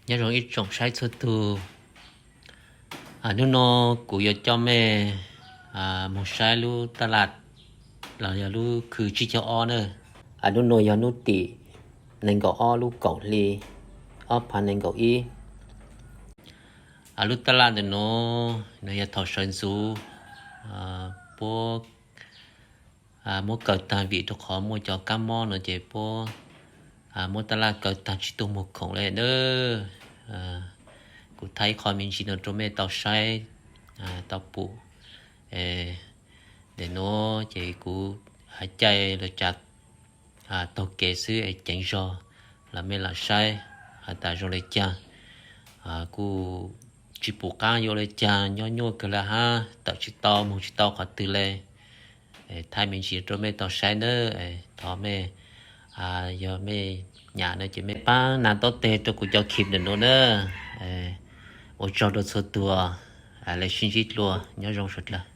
Nyob zoo ib tsoom saib txhua tus. Hnub no kuv yuav coj mej moog saib lub taj laj los yog lub khw tsib caug ob na. Hnub no yog hnub tim nees nkaum ob lub kaum hli ob phav nees nkaum ib. Lub taj laj ntawm no, no yog thaum sawv ntxuv puab muab kaw taag vim rau qhov muaj cov kab mob no ces puab muab taj laj kaw taag tsi tuaj muag khoom le na. Kuv thaij ib qho me ntsis no rau mej tau saib tau pum. Ntawm nuav ces kuv caij lawv tsav taug kev xwb es ceev zog los mej lam saib has tas zoo le caag. Kuj tsi pum qaab yuav le caag, nyob nyuaj kawg le hab, tawm tsi tau moog tsi tau qhov twg le. Thaij me ntsis rau mej tau saib nawb. Thov mej, yog mej nyam no ces mej paab nas taub teg rau kuv cov khib ntawm nuav na. Ua tsaug rau txhua tus, le sib ntsib dlua, nyob zoo suav dlawg.